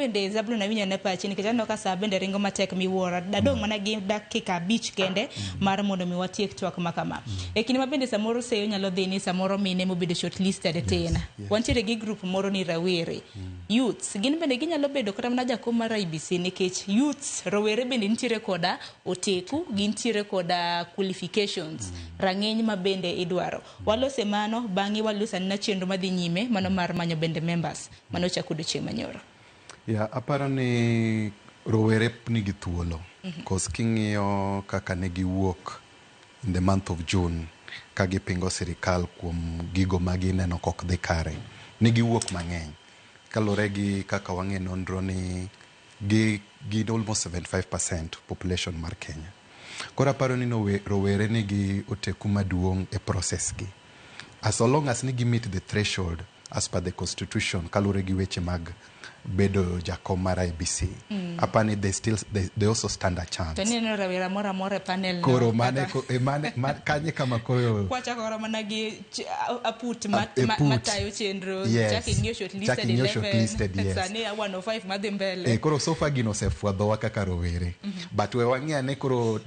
bende Zablon awinjo ne pachi nikech aneno ka saa bende ringo matek miwuoro. Dadong' mana gi dakika 5 kende mar mondo mi watiek twak ma kama. E kinde ma bende samoro seyo nyalo dhi ni samoro mine mobedo shortlisted tin. Wantiere gi group moro ni rawere. Youths gin bende ginyalo bedo kata mana jakom mar IEBC nikech youths rowere bende nitiere koda oteku, gintiere koda qualifications, rang'iny ma bende idwaro. Walose mano, bang'e waloso anena chenro madhi nyime mano mar manyo bende members mano chako odiochieng' manyoro. Ya, aparo ni rowere nigi thuolo. Cause king'iyo kaka ne giwuok in the month of June ka gipingo sirikal kuom gigo ma gineno kok dhi kare. Ne giwuok mang'eny. Kaluwore gi kaka wang'e nonro ni gi gin almost 75% population mar Kenya. Koro aparo ni rowere nigi oteku maduong' e process gi. As long as ni gi meet the threshold as per the constitution kaluwore gi weche mag bedo jakom mar IEBC. Apani they also stand a chance. To nineno rawera moro amora e panel no. Koro mane e mane kanye kama koro Kwachako mana gi aput matayo chenro. Chak ing'iyo shortlisted Chak ing'iyo 11. Shortlisted, yes. Sani 105 madhi mbele. Koro so far gino osefwadhowa kaka rowere. But we wang'i ane koro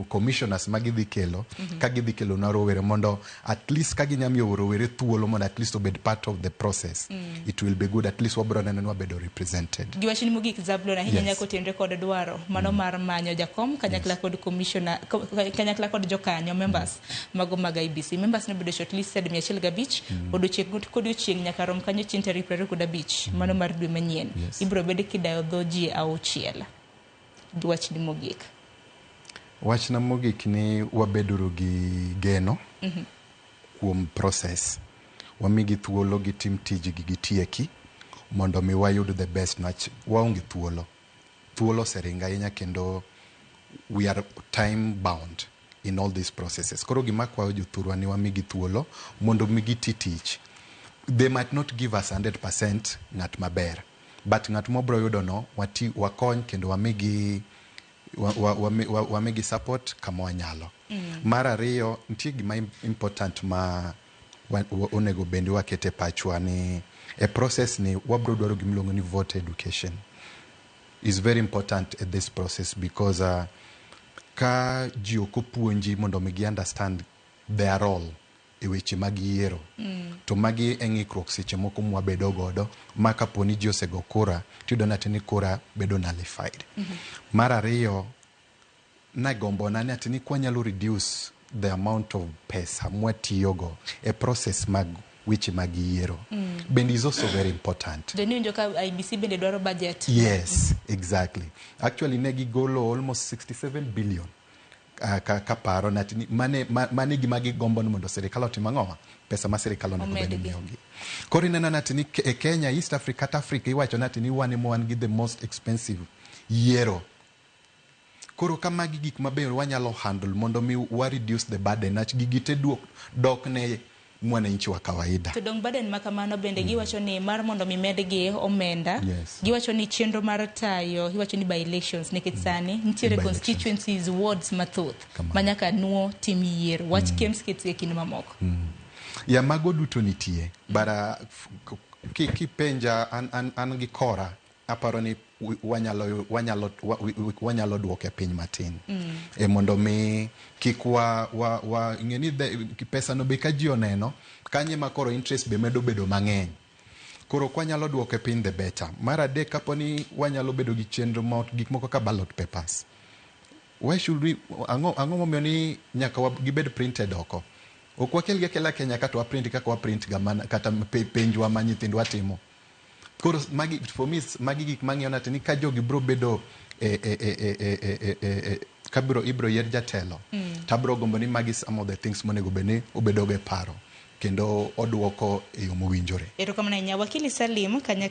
commissioners ma gidhi kelo, ka gidhi kelo na rowere mondo at least ka ginya miyo rowere thuolo mondo at least obed part of the process. It will be good, at least wabro neno ni wabedo represented. Gi wachni mogik Zablon ahinya nyaka otenre kod dwaro mano mar manyo jakom kanyakla kod commissioner kanyakla kod jokanyo members mago mag IEBC. Members nobedo shortlisted 105 odiochieng' kodiochieng' nyaka rom kanyo chieng' tarik 25 mano mar dwe manyien. Ibiro bed kidayo dho ji 6. Gi wachni mogik. Wachna mogik ni wabeduru gi geno kuom process. Wamigi thuolo gitim tijgi gitieki mondo mi wayud the best niwach waonge thuolo. Thuolo oseringo ahinya kendo we are time bound in all these processes. Koro gima akwayo jothurwa ni wamigi thuolo mondo mi giti tich. They might not give us 100% ng'at maber. But ng'at mwabro yudo no wati, wakony kendo wamigi wamigi support kama wanyalo. Mar ariyo, nitie gima important ma onego bende wakete pachwa ni e process ni wabro dwaro gima iluongo ni voter education is very important at this process because ka ji ok opuonji mondo mi gi understand their role e weche mag yiero to magi e ng'ikruok seche moko mwabedo godo ma kapo ni ji osego kura tiyudo ni ati ni kura bedo nullified. Mar ariyo, nagombona ni ati ni kwanyalo reduce the amount of pesa mwatiyogo e process mag weche mag yiero bende is also very important. To niwinjo ka IEBC bende dwaro budget. Yes, exactly. Actually ne gigolo almost 67 billion kaparo ni ati ni mane gima gigombo ni mondo sirikal otim ang'owa pesa ma sirikal onego bed ni Omedgi. Miyogi. Koro ineno ni ati ni e Kenya, East Africa kata Africa iwacho ni ati ni wan ema wan gi the most expensive yiero. Koro ka magi gik mabeyo wanyalo handle mondo mi wa reduce the burden nach gigi te duok dok ne mwananchi wa kawaida. To dong burden ma kamano bende giwacho ni mar mondo mi medgi omenda. Giwacho ni chenro mar tayo iwacho ni by elections nikech sani nitiere By elections. Constituencies wards mathoth Kamano. ma nyaka nuo tim yiero wach KIEMS kits e kind mamoko. Ya mago duto nitie. But kipenja an gi kora aparo ni wanyalo duoke piny matin e mondo mi kik wa ing'e ni pesa no be ka ji oneno kanye ma koro interest be medo bedo mang'eny. Koro kwanyalo duoke piny, the better. Mar adek, kapo ni wanyalo bedo gi chenro ma gik moko ka ballot papers, why should we ang'o momiyo ni nyaka gibed printed oko? Ok wakelgi akela Kenya ka to waprint kaka waprint ga mana kata penjwa ma nyithindwa timo. Koro magi for me magi gik mang'iyo nati ni ka jogi bro bedo e ka biro ibro yier jatelo tabro gombo ni magi some of the things monego bed ni obedo go e paro kendo oduoko e yo mowinjore. Erokamano ahinya wakili Salim kanyakla.